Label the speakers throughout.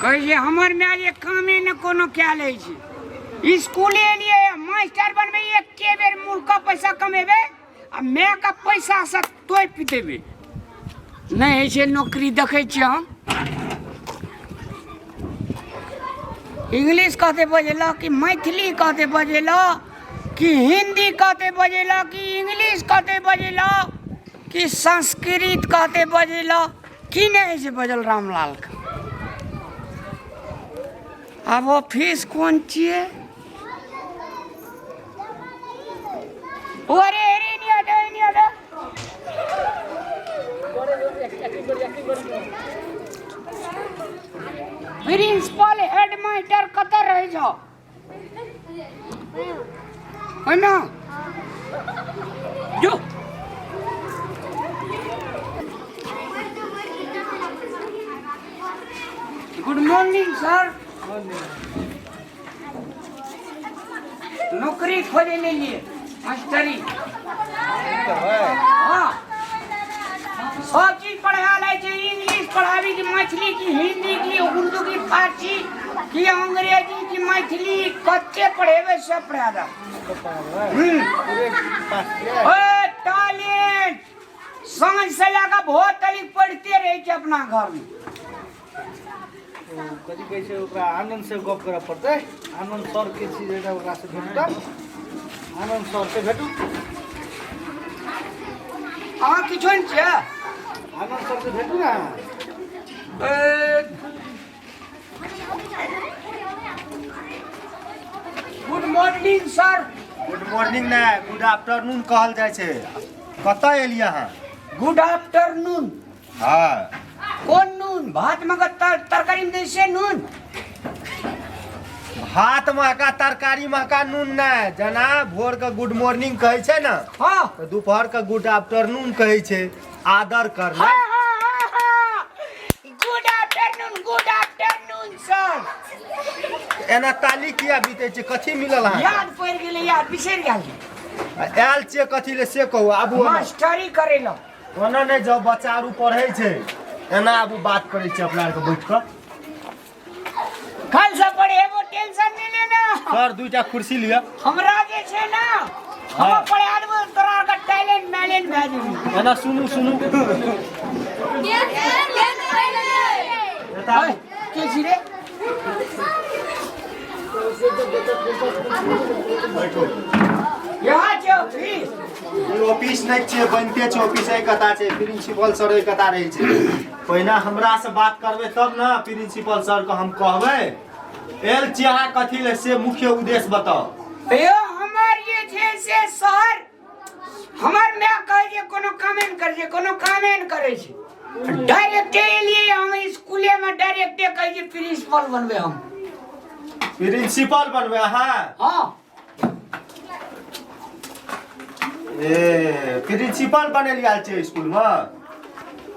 Speaker 1: कहै छै हमर माय जे कामे ने कोनो कए लै छै। स्कूले एलियै, मास्टर बनबै, एके बेर मुर्ख पैसा कमेबै आ मायके पैसासँ तोपि देबै। नहि होइ छै नौकरी। देखै छियै हम इंग्लिश कहते बजेलऽ कि मैथिली कहते बजेलऽ कि हिंदी कहते बजेलऽ कि इंग्लिश कहते बजेलऽ कि संस्कृत कहते बजेलऽ की नहि होइ छै बजल रामलालके। आब ऑफिस कोन छियै? अरे अरे नहीं आता, नहीं आता। प्रिंसिपल हेड मास्टर कतऽ रहै छौ? ओहिमे जो। गुड मॉर्निंग सर, नौकरी खोजे ले लिए, मास्टरी। हाँ, सब चीज पढ़ा लै छै। इंग्लिश पढ़ाबी कि मैथिली की हिंदी की उर्दू की फारसी की अंग्रेजी की मैथिली, कते पढ़ेबै सब पढ़ा दे। ओ टैलेंट साँझ से लए कऽ भोर तक पढ़ते रहै छै अपना घरमे।
Speaker 2: कथी कहै छै ओकरा, आनंद से गप करऽ पड़तै। आनंद सर के छी जे ओकरा से भेटू तऽ आनंद सर से भेटू।
Speaker 1: अहाँ किछो नहि छियै।
Speaker 2: आनंद सर से भेटू ने।
Speaker 1: Good morning sir.
Speaker 3: Good morning नहि, गुड आफ्टरनून कहल जाइ छै। कतऽ एलियै अहाँ?
Speaker 1: Good afternoon.
Speaker 3: हाँ।
Speaker 1: कोन नून? भात में तरकारी में दै से नून?
Speaker 3: भात महका तरकारी महका नून नहि। जेना भोर के गुड मॉर्निंग कहै छै ने, तऽ दोपहर के गुड आफ्टरनून कहै छै। आदर करना।
Speaker 1: हाँ। Good afternoon, good afternoon sir.
Speaker 3: एना ताली किया बीतै छै? कथी मिलल अहाँ?
Speaker 1: याद पड़ि गेलै, याद बिसरि गेल।
Speaker 3: आयल छियै कथी ले से कहू आबू।
Speaker 1: मास्टरी करै लए।
Speaker 3: ओना नहि जाउ, बच्चा आरू पढ़ै छै। एना आबू, बात करै छी अपना आरके बैठ कऽ।
Speaker 1: कल से पढ़ेबो, टेंशन नहीं लेना।
Speaker 3: सर, दुईटा कुर्सी लिअ।
Speaker 1: हमरा जे छै ना, हम पढ़ा देबो तोरा आरके, टैलेंट मैलेंट भए जेबी।
Speaker 3: एना सुनू, सुनू।
Speaker 1: ओए, के छी रे?
Speaker 3: बैठो।
Speaker 1: यहाँ छै ऑफिस?
Speaker 3: ई ऑफिस नहि छियै, बनिते छै ऑफिस। एहि कता छै प्रिंसिपल सर, एहि कता रहै छै। पहिने हमरा से बात करबै तब ने प्रिंसिपल सर के हम कहबै। एल छी अहाँ कथी ले से मुख्य उद्देश्य बताउ।
Speaker 1: यो हमर जे छै से सर, हमर माय कहै छै कोनो कामे नहि करै छै, कोनो कामे नहि करै छै। डायरेक्टे एलियै हम स्कूले में, डायरेक्टे कहै छै प्रिंसिपल बनबै हम।
Speaker 3: प्रिंसिपल बनबै अहाँ?
Speaker 1: हाँ।
Speaker 3: ए, प्रिंसिपल बनेलियै आयल छै स्कूल में?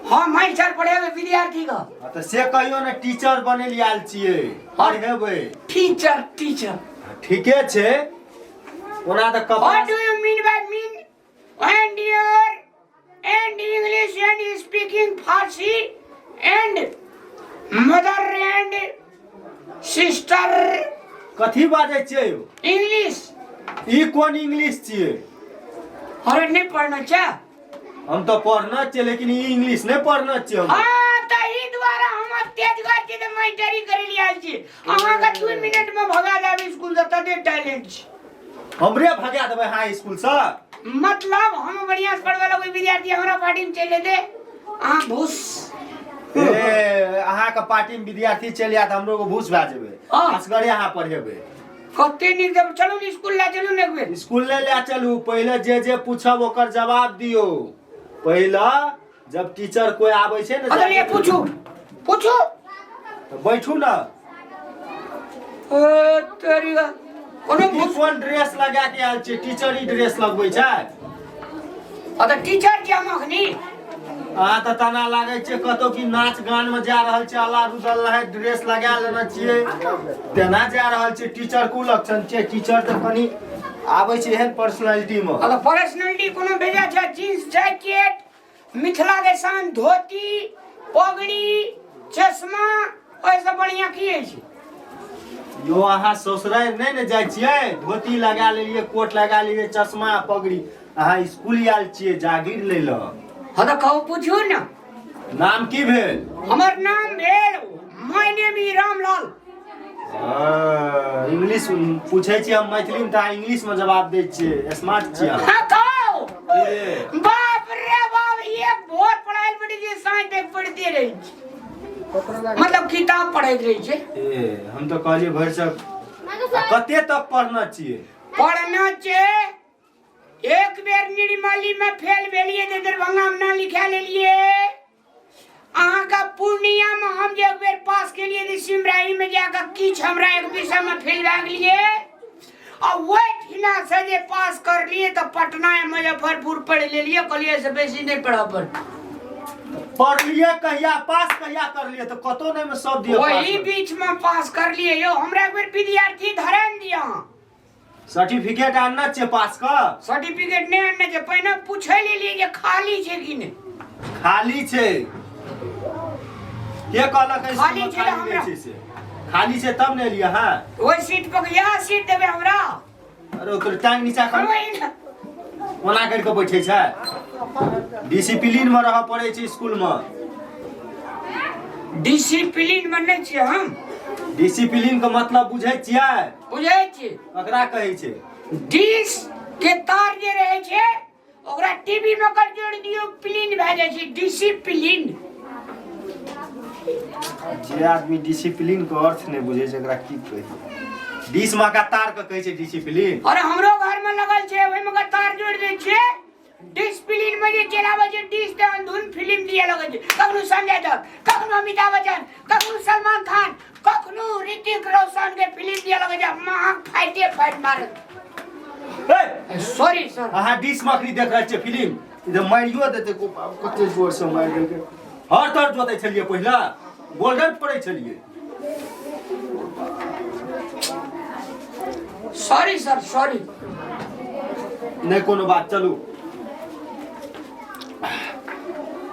Speaker 1: हाँ, मास्टर पढ़ेबै विद्यार्थी का।
Speaker 3: हाँ, तऽ से कहियो ने, टीचर बनेलियै आयल छियै, पढ़ेबै।
Speaker 1: Teacher, teacher.
Speaker 3: ठीके छै। ओना तऽ कपड़ा
Speaker 1: What do you mean by mean? And your and English and speaking Farsi and mother and sister.
Speaker 3: कथी बाजै छियै यौ?
Speaker 1: English.
Speaker 3: ई कोन इंग्लिश छियै?
Speaker 1: अरे नहीं पढ़ना क्या?
Speaker 3: हम तऽ पढ़ने छियै, लेकिन ई इंग्लिश नहि पढ़ने छियै हम।
Speaker 1: हाँ, तऽ ई द्वारा हम तेजगर छी तऽ मास्टरी करै लिए आयल छी। अहाँके 2 मिनट में भगा देब स्कूल से, तते टैलेंट छी।
Speaker 3: हमरे भगा देबै अहाँ स्कूल से?
Speaker 1: मतलब हम बढ़िया से पढ़वे लगबै, विद्यार्थी हमरा पार्टी में चलि एतै, अहाँ भूस।
Speaker 3: ए, अहाँके पार्टी में विद्यार्थी चलि आयत, हमरो को भूस भए जेबै। असगरे अहाँ पढ़ेबै?
Speaker 1: कते नीक जब चलू ने स्कूल, लए चलू ने एक बेर।
Speaker 3: स्कूल नहि लए चलू, पहिले जे जे पूछब ओकर जवाब दियौ। पहिले जब टीचर कोई आबै छै ने।
Speaker 1: अरे पूछू, पूछू।
Speaker 3: तऽ बैठू ने।
Speaker 1: ओ तेरी गा- कोनो
Speaker 3: ई
Speaker 1: भूस।
Speaker 3: कोन ड्रेस लगा के आयल छै? टीचर ई ड्रेस लगबै छै?
Speaker 1: आ तऽ टीचर छी हम अखनी।
Speaker 3: अहाँ तऽ तना लागै छै कतौ कि नाच गान में जा रहल छै। अल्लाह रुदल रहै ड्रेस लगा लेने छियै, तेना जा रहल छै। टीचर को लक्षण छै? टीचर तऽ कनि आबै छै एहन पर्सनैलिटी में।
Speaker 1: आ तऽ पर्सनैलिटी कोनो भेजा छै? जींस जैकेट, मिथिला के शान, धोती, पगड़ी, चश्मा, ओहिसँ बढ़िया। बढ़िया की होइ छै?
Speaker 3: यो अहाँ ससुरारि नहि ने जाइ छियै, धोती लगा लेलियै, कोट लगा लेलियै, चश्मा पगड़ी, अहाँ स्कूल आयल छियै जागीर लै लए।
Speaker 1: हँ तऽ कहू, पूछू ने।
Speaker 3: नाम की भेल?
Speaker 1: हमर नाम भेल, my name is Ramlal.
Speaker 3: English पूछै छियै हम मैथिलीमे तऽ अहाँ इंग्लिशमे जवाब दै छियै, स्मार्ट छियै अहाँ।
Speaker 1: हाँ कहू।
Speaker 3: की?
Speaker 1: बाप रे बाप, एक भोर पढ़ाइ पड़ै छै, साँझ तक पढ़िते रहै छै, मतलब किताब पढ़ैत रहै छै।
Speaker 3: ए, हम तऽ कहलियै भरिसक आ कते तक पढ़ने छियै?
Speaker 1: पढ़ना छै, एक बेर निर्मली में फेल भेलिए तऽ दरभंगा में नाम लिखा लेलिए। अहाँके पूर्णिया में हम जे एक बेर पास केलिए तऽ सिमराही में जाकऽ किछु हमरा एक विषय में फेल भए गेलिए, आ ओहि ठिना से जे पास करलिए तऽ पटना या मुजफ्फरपुर पढ़ि लेलिए। कहलिए से बेसी नहि पढ़ऽ पड़तै।
Speaker 3: पढ़लियै कहिया, पास कहिया करलियै? तऽ कतौ नहि मे सब दिअ।
Speaker 1: वही बीच में पास करलिए यौ। हमरा एक बेर विद्यार्थी धरान दिअ अहाँ।
Speaker 3: सर्टिफिकेट आनना छियै पास का?
Speaker 1: सर्टिफिकेट नहि आनने छै, पहिने पूछै लेलियै जे खाली छै कि नहि।
Speaker 3: खाली छै? के कहलक है
Speaker 1: खाली
Speaker 3: स्कूलमे
Speaker 1: छै
Speaker 3: खाली
Speaker 1: हमरा।
Speaker 3: नहि छै से? खाली छै तब ने एलियै अहाँ।
Speaker 1: ओहि सीट पर इएह सीट देबै हमरा?
Speaker 3: अरे तोर टांग नीचा कर।
Speaker 1: ओहि ने।
Speaker 3: ओना करि कऽ बैठे छै। डिसिप्लिन मे रहऽ पड़ै छै स्कूल मे।
Speaker 1: डिसिप्लिन मे नहि छियै हम।
Speaker 3: डिसिप्लिन के मतलब बुझै छियै?
Speaker 1: बुझै छी।
Speaker 3: ककरा कहै छै?
Speaker 1: डिश के तार जे रहै छै ओकरा टीवी में कर जोड़ दियौ, प्लिन भए जाइ छै, डिसिप्लिन।
Speaker 3: जे आदमी डिसिप्लिन के अर्थ नहि बुझै छै ओकरा की कही? डिश में का तार के कहै छै डिसिप्लिन?
Speaker 1: अरे हमरो घर में लगल छै, ओहिमे का तार जोड़ दै छियै। डिसिप्लिन में जे चलाबै छै डिश तऽ अंधुन फिल्म दिए लगै छै, कखनो संजय दत्त, कखनो अमिताभ बच्चन, कखनो सलमान खान, कखनो ऋतिक रोशन के फिल्म दिए लगै छै, महक फाइटे फाइट मारत।
Speaker 3: हे!
Speaker 1: Sorry sir.
Speaker 3: अहाँ डिश मखनी देख रहल छियै फिल्म, ई तऽ मारियो देतै। को कते जोर से मारि देलकै। हर तर जोतै छलियै पहिले, गोल्डन फोड़ै छलियै।
Speaker 1: Sorry sir, sorry.
Speaker 3: नहि कोनो बात, चलू।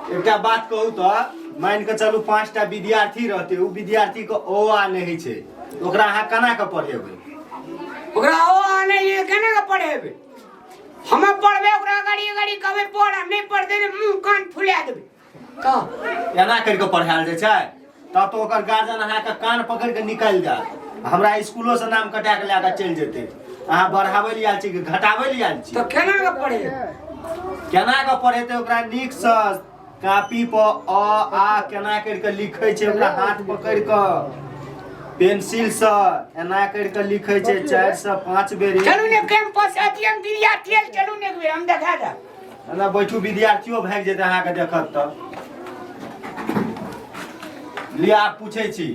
Speaker 3: एकटा बात कहू तऽ, मानि कऽ चलू 5टा विद्यार्थी रहतै, ओ विद्यार्थीके ओ आ नहि होइ छै, ओकरा अहाँ केना कऽ पढ़ेबै?
Speaker 1: ओकरा ओ आ नहि ये, केना के पढ़ेबै? हम पढ़बै ओकरा, गाड़ी गाड़ी कहबै पढ़, आ नहि पढ़तै तऽ मुँह कान फुला देबै कह।
Speaker 3: एना करि कऽ पढ़ायल जाइ छै? तब तऽ ओकर गार्जियन अहाँके कान पकड़ि कऽ निकालि देत, हमरा स्कूलोसँ नाम कटा कऽ लए कऽ चलि जेतै। अहाँ बढ़ाबै लए आयल छी कि घटाबै लए आयल छी?
Speaker 1: तऽ केना के पढ़ेबै?
Speaker 3: केना कऽ पढ़ेतै? ओकरा नीकसँ कॉपी पर अ आ केना करि कऽ लिखै छै, ओकरा हाथ पकड़ि कऽ पेंसिलसँ एना करि कऽ लिखै छै, 4 सँ 5 बेर।
Speaker 1: चलू ने कैंपस, अथी हम विद्यार्थी आयल, चलू ने एक बेर हम देखा देब।
Speaker 3: एना बैठू, विद्यार्थियो भागि जेतै अहाँके देखत तऽ। लिअ, आब पूछै छी,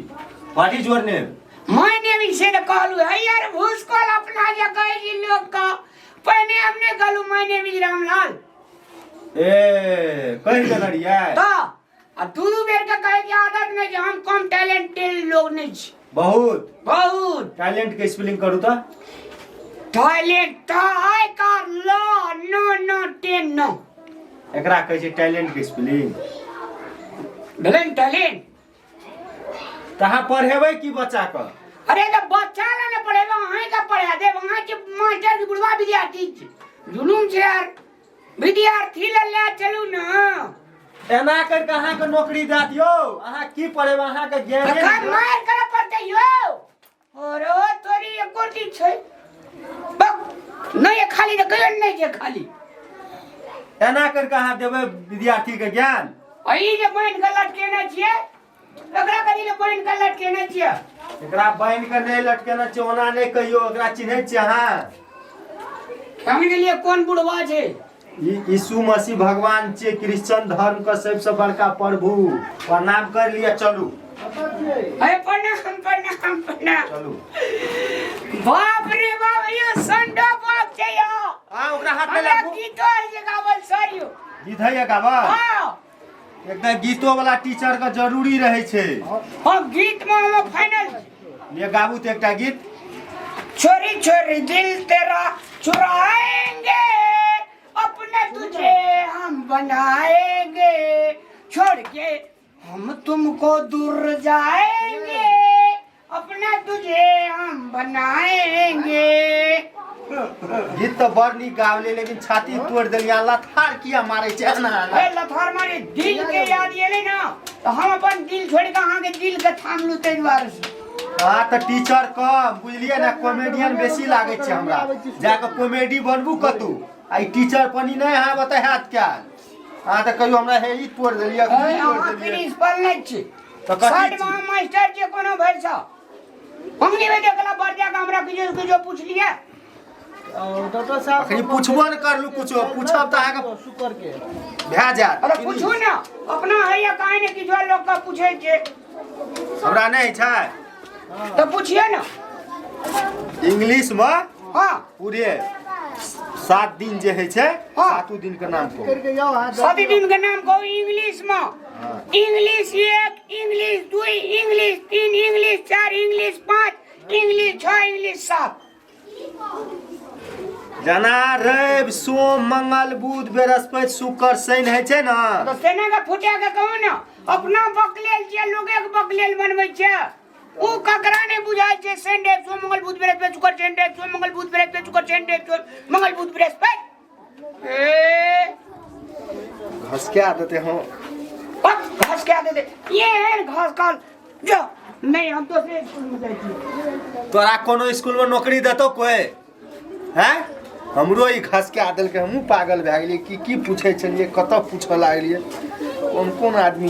Speaker 3: what is your name?
Speaker 1: My name is से तऽ कहलू है यार, भूसकोल अपना जे कहै छी लोक के। पहिने हम नहि कहलू my name is Ramlal?
Speaker 3: ए, कहि देने रहियै।
Speaker 1: तऽ आ दू दू बेर के कहै के आदत नहि छै, हम कम टैलेंटेड लोग नहि छी।
Speaker 3: बहुत।
Speaker 1: बहुत।
Speaker 3: टैलेंट के स्पेलिंग करू तऽ।
Speaker 1: टॉयलेट तऽ आइ कार ल नो नो टेन नो।
Speaker 3: एकरा कहै छै टैलेंट के स्पेलिंग।
Speaker 1: भेलै ने टैलेंट।
Speaker 3: तऽ अहाँ पढ़ेबै की बच्चा के?
Speaker 1: अरे तऽ बच्चा लए ने पढ़ेबै, अहाँके पढ़ा देब। अहाँके मास्टर के बुढ़वा विद्यार्थी छी, जुलूम छै यार। विद्यार्थी लए लए चलू ने।
Speaker 3: एना करि कऽ अहाँके नौकरी दए दियौ? अहाँ की पढ़ेबै? अहाँके ज्ञान
Speaker 1: तखन मारि करऽ पड़तै यौ। अरे तोरी एको दिन छै बक, नहि खाली तऽ कहियो नहि छै खाली।
Speaker 3: एना करि कऽ अहाँ देबै विद्यार्थी के ज्ञान?
Speaker 1: आ ई जे बान्हि कऽ लटकेने छियै, एकरा कथी लए बान्हि कऽ लटकेने छियै?
Speaker 3: एकरा बान्हि कऽ नहि लटकेने छियै, ओना नहि कहियौ। एकरा चिन्है छियै अहाँ?
Speaker 1: हम गेलियै कोन बुढ़वा छै।
Speaker 3: ई यीशु मसीह भगवान छियै, क्रिश्चियन धर्म के सबसे बड़का प्रभु। प्रणाम कर लिअ, चलू।
Speaker 1: अरे प्रणाम, प्रणाम, प्रणाम।
Speaker 3: चलू।
Speaker 1: बाप रे बाप, यो संडो बाप छै यो।
Speaker 3: आ ओकरा हाथ में
Speaker 1: हमरा
Speaker 3: लागू।
Speaker 1: गीतो है जे गावल सर यो।
Speaker 3: गीत है गावल?
Speaker 1: हाँ।
Speaker 3: एकटा गीतो वाला टीचर के जरूरी रहै छै।
Speaker 1: हम गीत में हम फाइनल।
Speaker 3: लिए, गाबू तऽ एकटा गीत।
Speaker 1: छोरी छोरी दिल तेरा चुराएंगे, अपने तुझे हम बनाएंगे, छोड़ के हम तुमको दूर जाएंगे। बनाएंगे।
Speaker 3: गीत तऽ बड़ नीक गावले, लेकिन छाती तोड़ि देलियै। लथार किया मारै छै एना एना?
Speaker 1: ए लथार मारे दिल के याद एलै ना, तऽ हम अपन दिल छोड़ि कऽ अहाँके दिल के थामलू, ताहि दुआरे से।
Speaker 3: अहाँ तऽ टीचर कम बुझलियै ने, कॉमेडियन बेसी लागै छै हमरा। जाकऽ कॉमेडी बनबू कतौ, आ ई टीचर पनी नहि अहाँ बता हैत कयल। अहाँ तऽ कहियो हमरा हे ई तोड़ि देलियै,
Speaker 1: ए,
Speaker 3: ई तोड़ि
Speaker 1: अहाँ
Speaker 3: देलियै।
Speaker 1: प्रिंसिपल नहि छी।
Speaker 3: तऽ कथी
Speaker 1: साइड
Speaker 3: छी?
Speaker 1: मे अहाँ मास्टर छियै कोनो भरिसँ। हम नहि देखला बढ़ जाके हमरा किछो किछो पुछलियै।
Speaker 2: डॉक्टर साहब,
Speaker 3: अखनी पुछबो ने करलू कुछो, पूछब तऽ अहाँके
Speaker 2: शुक्र के
Speaker 3: भए जायत।
Speaker 1: अरे पूछू ने, अपना है या काहे ने किछो लोक के पूछै छै।
Speaker 3: हमरा नहि छै।
Speaker 1: तऽ पुछिए ने।
Speaker 3: इंग्लिश मे पूरे 7 दिन जे होइ छै, सातो दिन के नाम कहू।
Speaker 2: करके जाओ अहाँ।
Speaker 1: 7 दिन के नाम कहू इंग्लिश मे। English 1, English 2, English 3, English 4, English 5, English 6, English 7।
Speaker 3: जेना रवि, सोम, मंगल, बुध, बृहस्पति, शुक्र, शनि होइ छै ने।
Speaker 1: तऽ सेना के फुटा के कहू ने। अपना बकलेल छियै, लोके के बकलेल बनबै छियै। ओ ककरा नहि बुझाइ छै? शनि, रवि, सोम, मंगल, बुध, बृहस्पति, शुक्र, शनि, रवि, सोम, मंगल, बुध, बृहस्पति, शुक्र, शनि, रवि, सोम, मंगल, बुध, बृहस्पति। ए
Speaker 3: घसका देते हम।
Speaker 1: घस क्या दे दे ये है घस काल जो नहीं, हम दोसरे स्कूल में जाइ छियै।
Speaker 3: तोरा कोनो स्कूल में नौकरी देतो कोई हैं? हमरो ई घसका देलकै, हमहूँ पागल भए गेलियै कि की पूछै छलियै, कतऽ पूछऽ लागलियै, कोन कोन आदमी।